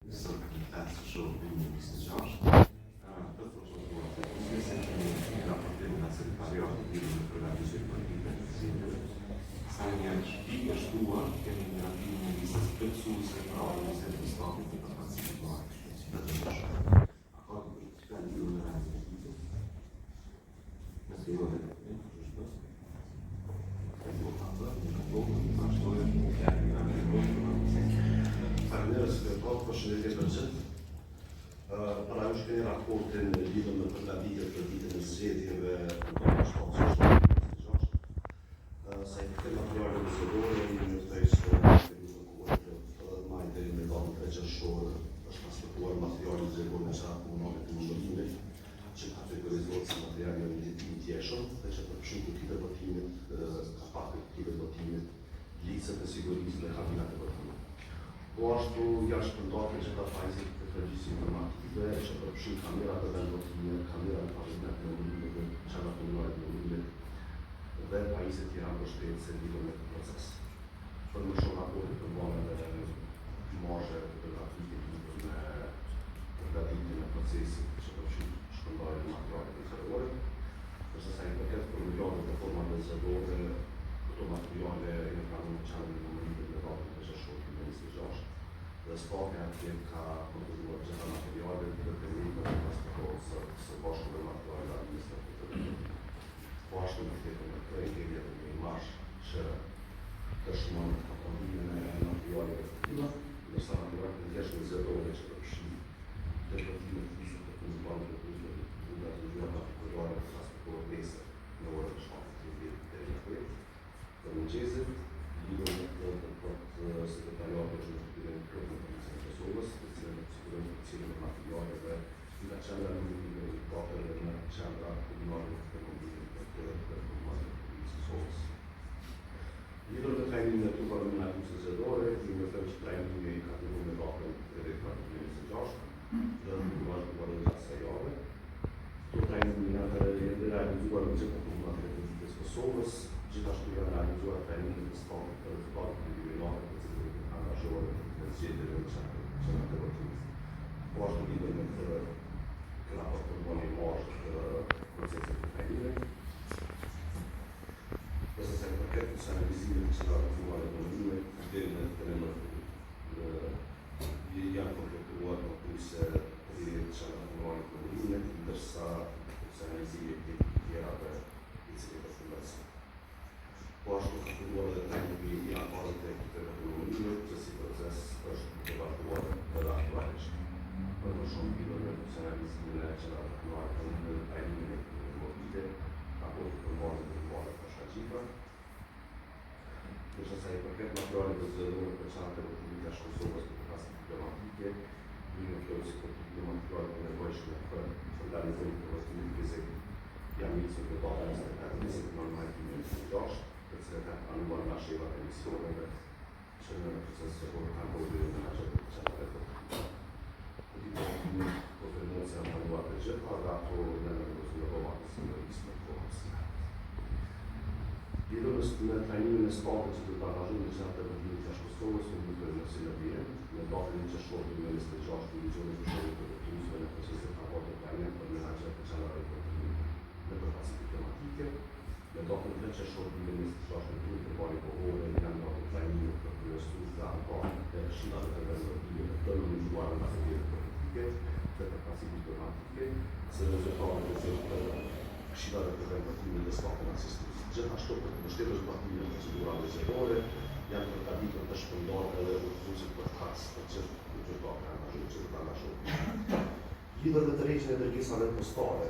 25 qershor 2026, Për procedurën e biznesit kemi një raportim nga sekretariati lidhur me përgatitjet për ditën e zgjedhjeve. Sa një pikë e shtuar, kemi miratimin e listës plotësuese për organizim të stafit të përfaqësimit të të ndryshme. A ka dikush diçka lidhur me rendin e ditës? Nëse jo, dhe të kush është për? Nëse jo, ka për, miratohet, vazhdojmë nga Faleminderit kryetar, përshëndetje për gjithë. Para jush keni raportin lidhur me përgatitjet për ditën e zgjedhjeve në datën 7 qershor 2026. Sa i përket materialeve zgjedhore, ju njoftoj se në periudhën kohore të 30 maj deri në datën 3 qershor është transportuar materiali zgjedhor në qendrat komunale të numërimit, që kategorizohet si material jo i ndjeshëm dhe që përfshin kutitë e votimit, kapakët e kutive të votimit, listat e sigurisë dhe kabinat e votimit. Po ashtu janë shpërndarë të gjitha pajisjet e teknologjisë informative që përfshin kamerat e vendvotimit, kamerat e pavilinat e numërimit dhe qendrat komunale të numërimit dhe pajisjet tjera mbështetëse lidhur me këtë proces. Për më shumë raporti përmban edhe imazhe fotografike lidhur me përgatitjen e procesit që përfshin shpërndarjen e materialeve zgjedhore. Ndërsa sa i përket formularëve dhe formave zgjedhore, këto materiale janë pranuar në qendrën e numërimit në datën 3 qershor 2026 dhe stafi atje ka kontrolluar të gjitha materialet dhe të njëjtat do transportohen sot së bashku me materialet administrative të votimit. Po ashtu në mbështetje me këtë i kemi edhe një imazh që dëshmon kontrollimin e materialeve të tilla, ndërsa materialet e ndjeshme zgjedhore që përfshin fletëvotimet, listat e punësuarve të votuesve të ngjyra partikulare do transportohet nesër në orën 7:30 deri në 8 të mëngjesit. Lidhur me këtë do të thotë sekretariati është në detyrim të plotë me Policinë e Kosovës, të cilën do të sigurojnë përcjelljen e materialeve nga qendra e numërimit e rezultateve në qendra komunale të numërimit të të komunale të Republikës së Kosovës. Lidhur me trajnimin e trupave menaxhuese zgjedhore, ju njoftojmë që trajnimi ka filluar me datën 30 maj 2026 dhe është duke vazhduar edhe gjatë kësaj jave. Këto trajnime janë realizuar në gjitha komunat e Republikës së Kosovës, gjithashtu janë realizuar trajnime të stafit të rezultateve preliminare të cilët do të angazhohen në zgjedhjeve në qendrat e votimit. Po ashtu lidhur me këtë ky raport përmban imazh të procesit të trajnimit. Ndërsa sa i përket funksionalizimit të qendrave komunale të numërimit, deri në ditën e mërkurë janë kompletuar pothuajse 30 qendra komunale të numërimit, ndërsa funksionalizimi i të tjerave i cili përfundon sot. Po ashtu ka filluar edhe trajnimi i anëtarëve të ekipeve të numërimit, që si proces është duke vazhduar edhe aktualisht. Për më shumë lidhur me funksionalizimin e qendrave komunale të numërimit dhe trajnimin e ekipeve mobile, raporti përmban edhe imazhe Pasha Ndërsa sa i përket materialeve zgjedhore për qendrat e votimit jashtë Kosovës për përfaqësi diplomatike, ju njoftoj se kërkimet e materialeve të nevojshme për organizim të votimit fizik janë nisur në datën 28 29 maj 2026, të cilët janë pranuar nga shefat e misioneve që në proces zgjedhor kanë rolin e menaxherit të qendrave të votimit. Kutitë e votimit konfirmohet se janë pranuar të gjitha dhe ato janë vendosur në dhomat e sigurisë në kohë. Lidhur me trajnimin e stafit që do të angazhohen në qendrat e votimit jashtë Kosovës, u njoftojmë se në vijim, në datën 1 qershor 2026, Divizioni për Shërbim të Votuesve në KQZ ka mbajtur trajnim për menaxherë të qendrave të votimit në përfaqësi diplomatike. Në datën 3 qershor 2026 në të intervale kohore janë mbajtur trajnime për kryesues dhe anëtarë të këshillave të vendvotimeve të nominuara nga subjektet politike dhe përfaqësi diplomatike, si dhe zyrtarët e të këshillave të vendvotimit dhe stafin asistues. Gjithashtu për të mbështetur zbatimin e procedurave zgjedhore, janë përgatitur dhe shpërndarë edhe udhëzuesit përkatës për gjithë zyrtarët e angazhuar që do të angazhohen. Lidhur me tërheqjen e dërgesave postare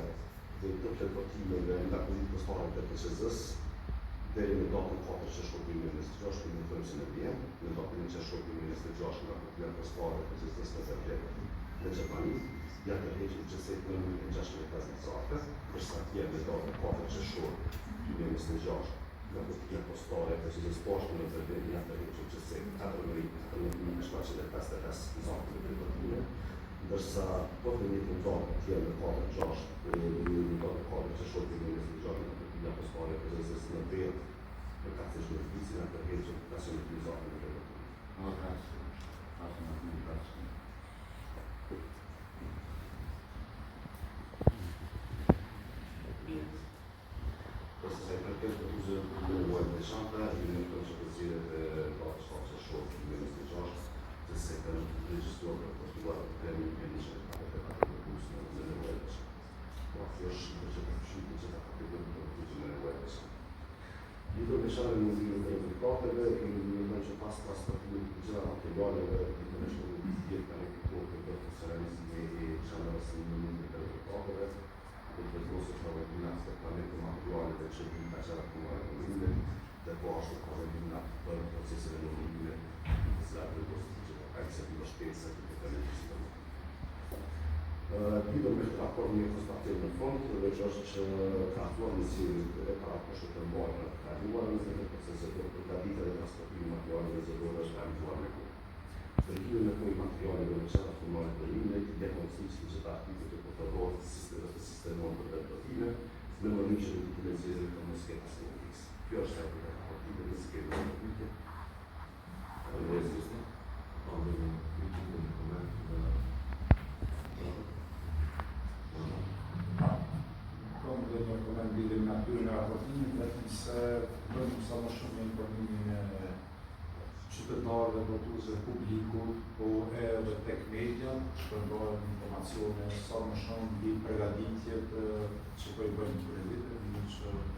dhe të fletëvotimeve nga kutitë postare të KQZ-së, deri në datën 4 qershor 2026, ju njoftojmë se në vijim, në datën 1 qershor 2026 nga kutia postare e KQZ-së në Berlin, në Gjermani, janë tërhequr gjithsej 9650 zarfe, ndërsa dje në datën 4 qershor 2026 nga kutia postare e KQZ-së po ashtu në Berlin janë tërhequr gjithsej 14755 zarfe me fletëvotime, ndërsa po të njëjtën datë dje në 4 6 në datën 4 qershor 2026 nga kutia postare e KQZ-së në Bernë, përkatësisht në Zvicër janë tërhequr 15 zarfe me fletëvotime. Edhe kaq, 14.500. regjistruar dhe raportuar 3144 votues në nevojë. Pra kjo është që përfshin të gjitha kategoritë e votuesve në nevojë. Lidhur me qendrën e numërimit të rezultateve, kemi një që pas transportimit të gjitha materialeve, ditën e 17 planifikohet të bëhet funksionalizimi i qendrës së numërimit të rezultateve, do të vendoset tavolinat për pranim të materialeve që vijnë nga qendra komunale e numërimit dhe po ashtu tavolinat për procesin e numërimit, të cilat vendosen të gjitha pajisjet mbështetëse të përdorimit të Lidhur me këtë raport një konstatim në fund, dhe që është që krahasuar me zgjedhjet e parakohshme të mbajtura të kaluarën, në këtë proces zgjedhor përgatitja dhe transportimi i materialeve zgjedhore është realizuar me kohë. Dërgimi me kohë i materialeve në qendrat komunale të numërimit jep mundësi që të gjitha artikujt të kontrollohen dhe të sistemohen për vendvotime, në mënyrë që në ditën e zgjedhjeve të mos ketë asnjë vonesë. Kjo është sa i përket raportimit, nëse keni ndonjë pyetje. Faleminderit Besnik. Ka ndonjë pyetje, ndonjë koment nga Ka ndonjë koment lidhur me natyrën e raportimit, vetëm se bëjmë sa më shumë informimin e qytetarëve, votuesve, publikut, po edhe tek media, shpërndarjen informacione sa më shumë mbi përgatitjet që po i bëjmë këtyre ditëve, në mënyrë që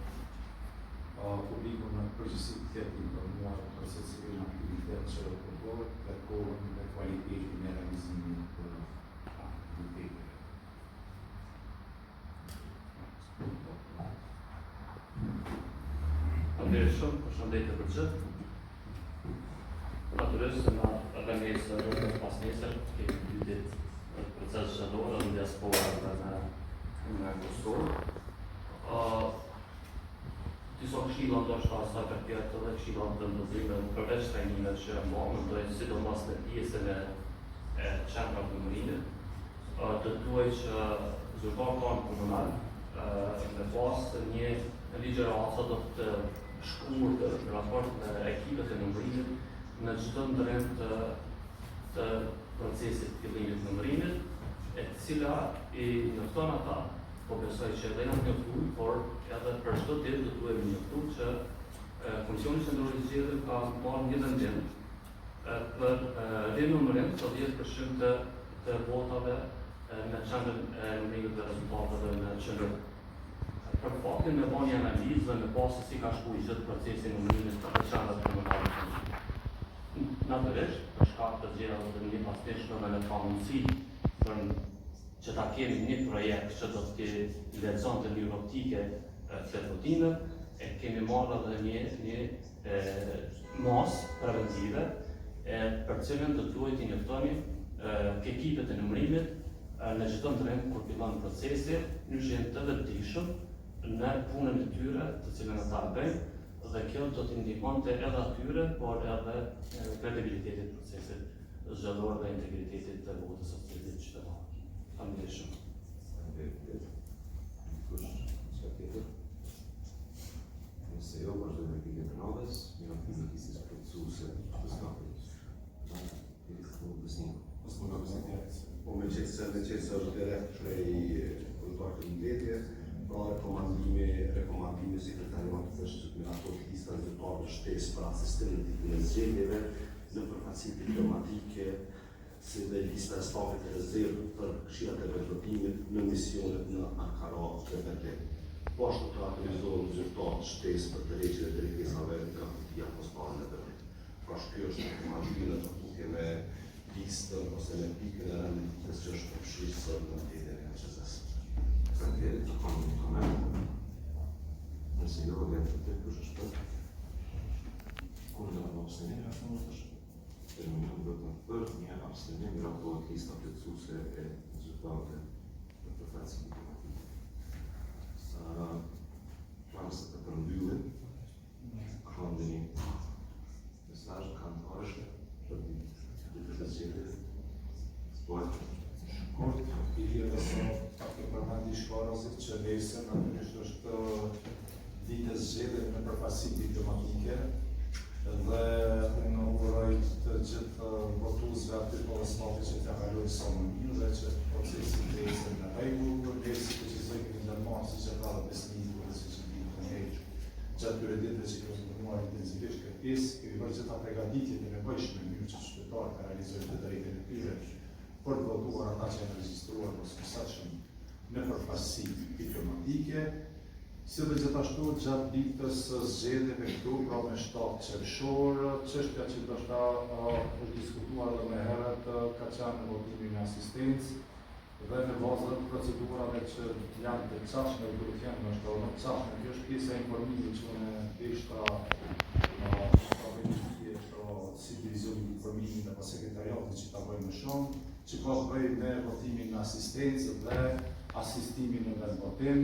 publiku në përgjithësi të jetë informuar për secilin aktivitet që po bëhet dhe kohën dhe kualitetin e realizimit të aktiviteteve. Faleminderit shumë, përshëndetje për gjithë. Natyrisht se na edhe nesër dhe pas nesër kemi dy ditë proces zgjedhor edhe në diaspora dhe në në Kosovë. Uh, disa këshilla ndoshta sa përket edhe këshilla të vendvotime përveç trajnimeve që janë bërë, mendoj sidomos në pjesën e e qendrave të numërimit, do të duhej që zyrtarët tanë komunal me pas një ligjëratë do të shkurtër në raport me ekipet e numërimit në çdo ndërrim të të procesit të fillimit të numërimit, e cila i njofton ata, po besoj që edhe janë njoftuar, por edhe për çdo ditë do duhet me njoftu që Komisioni Qendror i Zgjedhjeve ka marrë një vendim për rinumërim të 10% të, të votave në qendrën e numërimit të rezultateve në qendër. Për faktin me ba një analizë dhe me pa se si ka shku i gjithë procesi i numërimit të qendrat komunale të numërimit. Natyrisht, për shkak të zgjedhjeve të njëpasnjëshme dhe në pamundësi për që ta kemi një projekt që do të lexonte në mënyrë optike fletëvotimet, e kemi marrë edhe një një e, masë preventive e për cilën do të duhet t'i njoftoni ekipet e numërimit në çdo ndërrim kur fillon procesi, në mënyrë që jenë të vetëdijshëm në punën e tyre, të cilën ata e bëjnë, dhe kjo do t'i ndihmonte edhe atyre, por edhe kredibilitetit të procesit zgjedhor dhe integritetit të votës së secilit qytetar. Faleminderit shumë. Faleminderit. Kush çka tjetër? Nëse jo, vazhdojmë me pikën e radhës, miratimi i listës plotësuese të stafit. Po me qenë se me qenë se është direkt prej kryetarit të mbledhje, pra rekomandimi, rekomandimi i sekretariatit është që të miratohet lista e zyrtarëve shtesë për asistim në ditën e zgjedhjeve në përfaqësitë diplomatike, si dhe lista e stafit rezervë për këshillat e vendvotimit në misionet në Ankara dhe Berlin. Po ashtu të autorizohen zyrtarët shtesë për tërheqjen e dërgesave nga kutia postare në Berlin. Pra ky është rekomandimi në përputhje me listën ose me pikën e rendit të ditës që është përfshirë sot në mbledhjen e KQZ-së. Faleminderit, ka ndonjë koment? Nëse jo, vjen të të kush është për? Kundër apo abstenim? Terminon vetëm për një abstenim, miratohet lista plotësuese e zyrtarëve në përfaqësi diplomatike. Para se të përmbyllim, Ka ndonjë mesazh ka anëtarësh për ditët e zgjedhjeve? Po. Shkurt, i lidhë se pak e përmendi shkarazi që nesër natyrisht është ditë e zgjedhjeve në përfaqësi diplomatike dhe unë uroj të gjithë votuesve aty po dhe stafit që t'ja kalojnë sa më mirë dhe që procesi të ecë në rregull, ne si KQZ kemi ndërmarrë siç e tha dhe Besniku dhe siç e dimë të ne Gjatë këtyre ditëve që kemi punuar intensivisht këtë pjesë, kemi bërë gjitha pregatitjet e nevojshme në mënyrë që qytetarët të realizojnë të drejtën e tyre. për të votuar ata që janë regjistruar mosposaçëm në përfaqësi diplomatike, si dhe gjithashtu gjatë ditës së zgjedhjeve këtu, pra me 7 qershor, çështja që ndoshta është diskutuar edhe më herët ka qenë votimi me asistencë dhe në bazë të procedurave që janë të qasshme dhe duhet të jenë ndoshta edhe më të qasshme. Kjo është pjesa e informimit që unë deshta ta bëj me dije si divizioni i informimit apo sekretariatit që ta bëjmë më shumë, që ka të bëjë me votimin në asistencë dhe asistimin në vendvotim,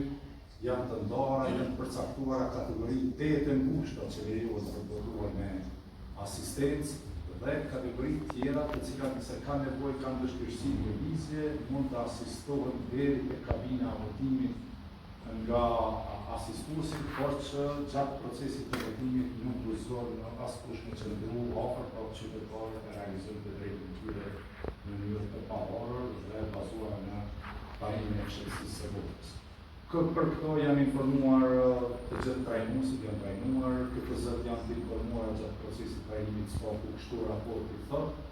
janë të ndara, janë të përcaktuara kategori tejet të ngushta që lejohet për të votuar me asistencë dhe kategori tjera të cilat nëse kanë nevojë, kanë vështirësi në lëvizje, mund të asistohen deri te kabina e votimit nga asistuesit, por që gjatë procesit të votimit nuk guxon askush me qëndru afër, pra qytetarët e realizojnë të drejtën e tyre në mënyrë të pavarur dhe bazuar në parimin e fshehtësisë së votës. Kë për këto janë informuar të gjithë trajnuesit, janë trajnuar, KKZ-t janë të informuara gjatë procesit të trajnimit së paku kështu raporti thotë,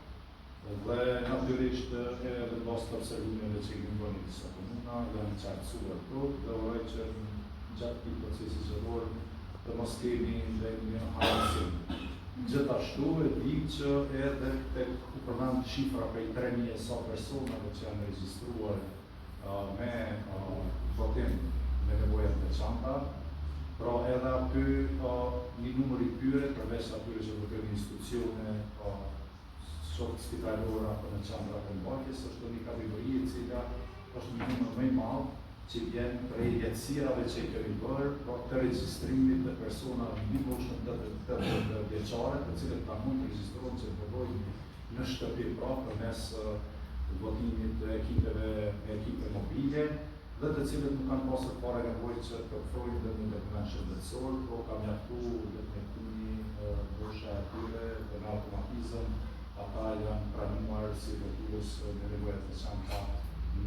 dhe natyrisht edhe në bazë të observimeve që kemi bërë në disa komuna, janë qartësuar këto dhe uroj që gjatë këtij procesi zgjedhor të mos kemi ndonjë hamendësim. Gjithashtu e di që edhe tek u përmend shifra prej 3000 e sa personave që janë regjistruar me votim me nevoja të veçanta, pra edhe aty një numër i tyre, përveç atyre që votojnë në institucione, qoftë spitalore apo në qendrat e mbajtjes, është një kategori e cila është një numër më i madh që vjen prej lehtësirave që i kemi bërë, pra të regjistrimit të personave mbi moshën 80 vjeçare, të cilët kanë mund të regjistrohen që të votojnë në shtëpi, pra përmes votimit të ekipeve me ekipe mobile dhe të cilët nuk kanë pasur fare nevojë që të ofrojnë ndonjë dokument shëndetësor, por ka mjaftu vetënjoftimi, mosha e tyre dhe me automatizëm ata janë pranuar si votues me nevoja të veçanta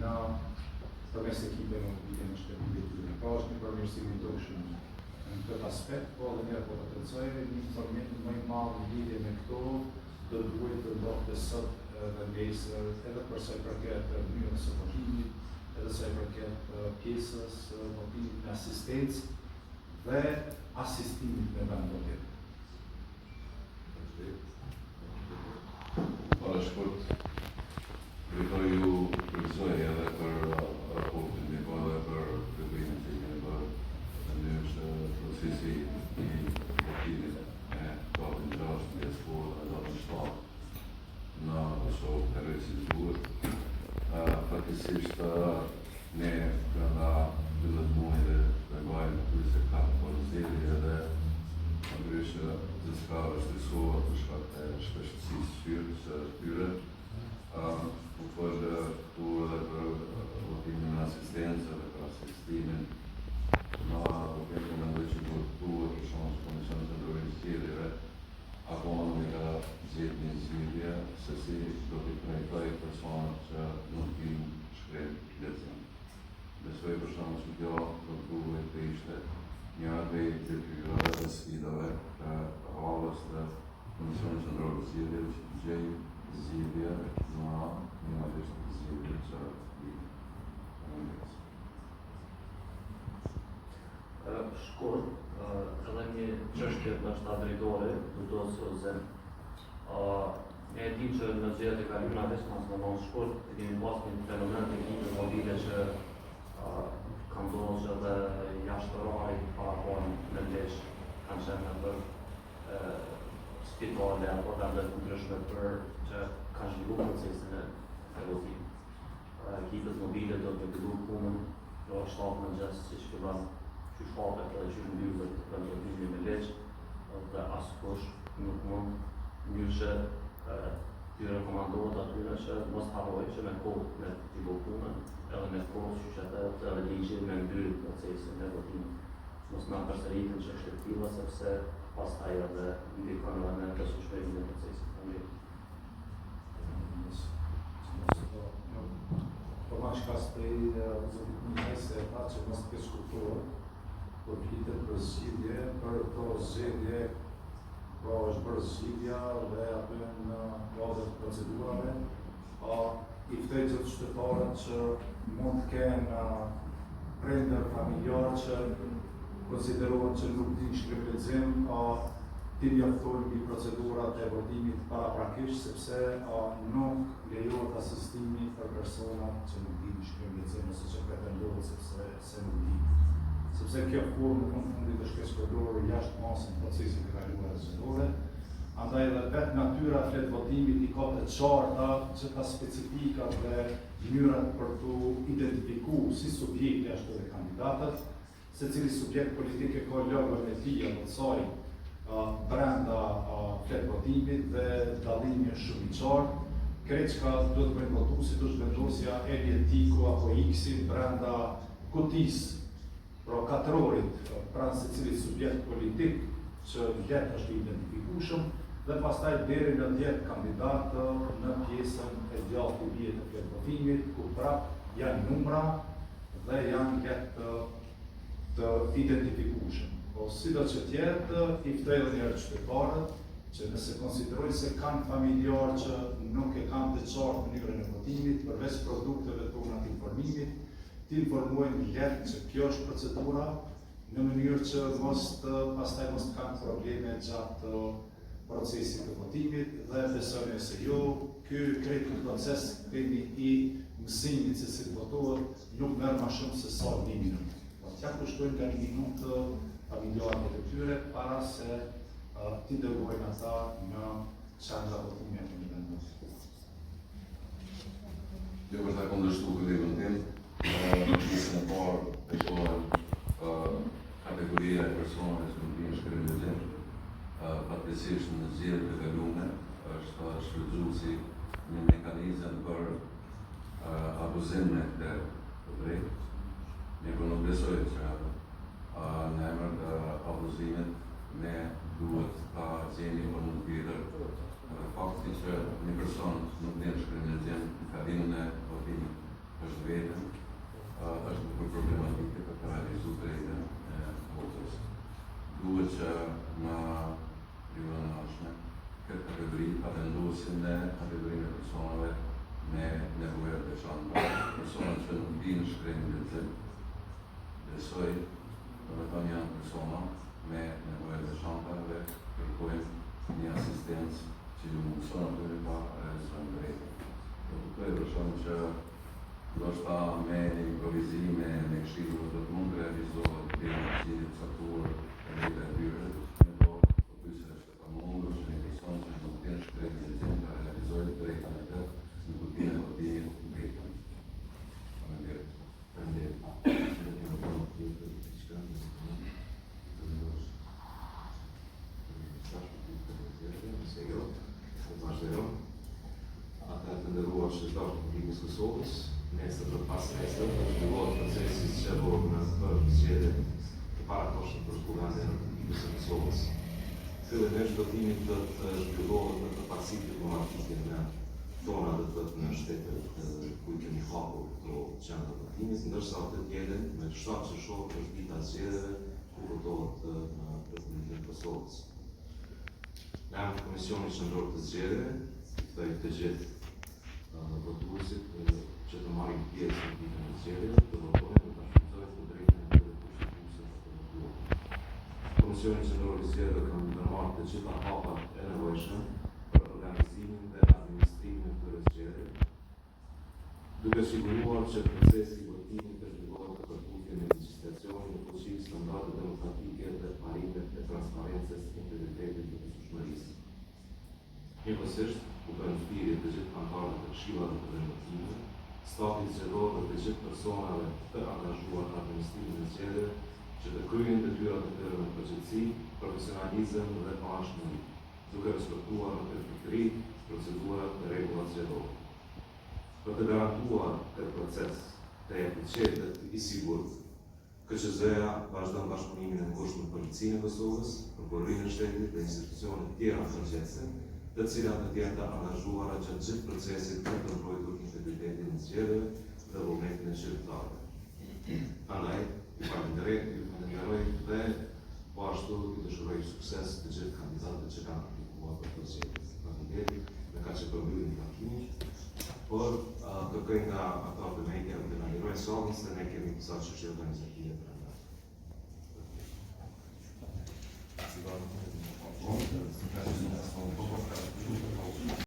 në përmes ekipeve mobile në shtëpitë e tyre. Pra është një përmirësim i dukshëm në këtë aspekt, po edhe njëherë po potencoj, një informim më i madh në lidhje me këto do duhej të ndodhte sot dhe nesër edhe për sa i përket mënyrës së votimit, edhe sa i përket pjesës së votimit me asistencë dhe asistimit në vendvotim. Fare shkurt, drejtor ju përgëzoj edhe për raportin, mirëpo edhe për veprimin që keni bërë në mënyrë që procesi i votimit me datën 6 në diasporë dhe datën 7 në Kosovë të rrjedhë si duhet. Faktikisht ne brenda 12 muajve do mbajmë pothuajse katër palë zgjedhje edhe natyrisht që gjithçka vështirësohet për shkak të shpeshtësisë së tyre. U fol këtu edhe për votimin me asistencë dhe për asistimin në votim, po mendoj që duhet duhet për shkak se Komisioni Qendror i Zgjedhjeve akoma nuk e ka gjetë një zgjidhje se si do t'i trajtojë personat që nuk dinë shkrim lexim. Besoj për shembull që kjo do të duhej të ishte njëra prej detyrave dhe sfidave të radhës të Komisionit Qendror të Zgjedhjeve që të gjejë zgjidhje në minimalisht zgjidhje që vijnë. Faleminderit. Shkurt, edhe një çështje ndoshta drejtori, do të thotë se Ne e dim që në zgjedhjet e kaluara veçmas në 9 shkurt, e kemi pas një fenomen të ekipeve mobile që ka ndodhur që edhe jashtë orarit paraparë me ligj kanë qenë nëpër spitale apo vende të ndryshme për që kanë zhvillu procesin e e votimit. Ekipet mobile do të fillu punën në orë 7 në mëngjes, siç fillon, qysh hapet edhe qysh mbyllet vendvotimi me ligj, dhe askush nuk mund mënyrë që t'ju rekomandohet atyre që mos harrojnë që me kohë me fillu punën, edhe me kohë qysh e thotë edhe ligji me mbyll procesin e votimit. Mos na përsëriten çështje të tilla sepse pastaj edhe ndikon edhe në besueshmërinë e procesit. Faleminderit. Po ma shkas prej zotit Mihaj se tha që mos të keqkuptohet, por flitet për zgjidhje, për këto zgjedhje, pra është bërë zgjidhja dhe aty në kuadër të procedurave, a i ftoj gjithë qytetarët që mund të kenë prindër familjarë që konsiderohen që nuk dinë shkrim lexim, t'i njoftojnë mbi procedurat e votimit paraprakisht, sepse nuk lejohet asistimi për personat që nuk dinë shkrim lexim ose që pretendohet sepse se nuk dinë. Sepse kjo formë në fund fundit është keqpërdorur jashtë mase në proceset e kaluara zgjedhore, andaj edhe vetë natyra e fletëvotimit i ka të qarta gjitha specifikat dhe mënyrat për t'u identifiku si subjekti ashtu edhe kandidatët, secili subjekt politik e ka logon e tij apo të saj brenda fletëvotimit dhe dallimi është shumë i qartë. Krejt çka duhet të bëjnë votuesit është vendosja e një tiku apo X-i brenda kutisë, pra katrorit pranë secilit subjekt politik që lehtë është i identifikueshëm dhe pastaj deri në 10 kandidatë në pjesën e djathtë i bie të fletëvotimit, ku prap janë numra dhe janë lehtë të të identifikueshëm. Po sido që të jetë, i ftoj edhe një herë qytetarët që nëse konsiderojnë se kanë familjarë që nuk e kanë të qartë mënyrën e votimit, përveç produkteve tona të informimit, t'i informojnë lehtë që kjo është procedura, në mënyrë që mos të pastaj mos të kanë probleme gjatë procesit të votimit dhe besoni ose jo, ky krejt ky proces themi i mësimit se si të votohet nuk merr ma shumë se sa një minutë. Po t'ja kushtojnë nga një minutë familjarëve të tyre para se t'i dërgojnë ata në qendra votimi apo në vendvotim. Jo për ta kundërshtu kolegun tim, në pjesën e parë drejtohen kategoria e personave që nuk dinë shkrim lexim. Fatkeqësisht në zgjedhjet e kalume është shfrytëzuar si një mekanizëm për abuzim me këtë të drejtë. Mirëpo nuk besoj që në emër të abuzimit ne duhet ta gjejmë një formulë tjetër Dhe fakti që një person nuk din shkrim lexim në kabinën e votimit është vetëm, është bukur problematike për të realizu drejtën e votës. Duhet që në periudhën e ardhshme këtë kategori ta vendosim në kategorinë e personave me nevoja të veçanta, persona që nuk dinë shkrim lexim, besoj, domethënë janë persona me nevoja të veçanta dhe kërkojnë një asistencë që ju mundëson atyre ta realizojnë drejtën. Po kuptoj për shkak që ndoshta me improvizime, me këshillë do të mund të realizohet deri në zgjidhje të caktuar e drejta e tyre, mirëpo pothuajse është e pamundur që një person që nuk din shkrim lexim ta realizojë të drejtën e vet në kutinë e votimit vetëm. Faleminderit. Faleminderit. Atëherë të nderuar qytetarë të Republikës së Kosovës, nesër dhe pasnesër do të zhvillohet procesi zgjedhor në për zgjedhjet e parakohshme për Kuvendin e Republikës së Kosovës. Fillimisht votimi do të zhvillohet në përfaqësitë diplomatike në tona do të thotë në shtetet ku i kemi hapur këto qendra votimit, ndërsa të dielën me 7 qershor është dita e zgjedhjeve ku votohet në Republikën e Kosovës. Në emër të Komisionit Qendror të Zgjedhjeve, i ftoj të gjithë votuesit që të marrin pjesë në ditën e zgjedhjeve, të votojnë dhe ta shfrytëzojnë të drejtën e tyre kushtetuese për të votuar. Komisioni Qendror i Zgjedhjeve ka ndërmarrë të gjitha hapat e nevojshëm për organizimin dhe administrimin e këtyre zgjedhjeve, duke siguruar që procesi i votimit të zhvillohet në përputhje me legjislacionin në fuqi, standardet demokratike dhe parimet e transparencës, integritetit dhe besueshmërisë. Njëkohësisht, u bëjmë thirrje të gjithë anëtarëve të këshillave të vendvotimeve, stafit zgjedhor dhe të gjithë personave të angazhuar në administrimin e zgjedhjeve që të kryejnë detyrat e tyre me përgjegjësi, profesionalizëm dhe paanshmëri, duke respektuar me përpikëri procedurat dhe rregullat zgjedhore. Për të garantuar këtë proces të efiçient dhe i sigurt, KQZ-ja vazhdon bashkëpunimin e ngushtë me Policinë e Kosovës, Prokurorinë e Shtetit dhe institucionet tjera përgjegjëse, të cilat do të jenë të angazhuara gjatë gjithë procesit për të mbrojtur integritetin e zgjedhjeve dhe vullnetin e qytetarëve. Andaj, ju falënderoj, ju falënderoj dhe po ashtu ju dëshiroj sukses të gjithë kandidatëve që kanë aplikuar për këto zgjedhje. Faleminderit, me kaq e përmbyllim takimin, por uh, kërkoj. Kërkoj nga ata të mediave të na lirojnë sallën se ne kemi disa çështje organizative të.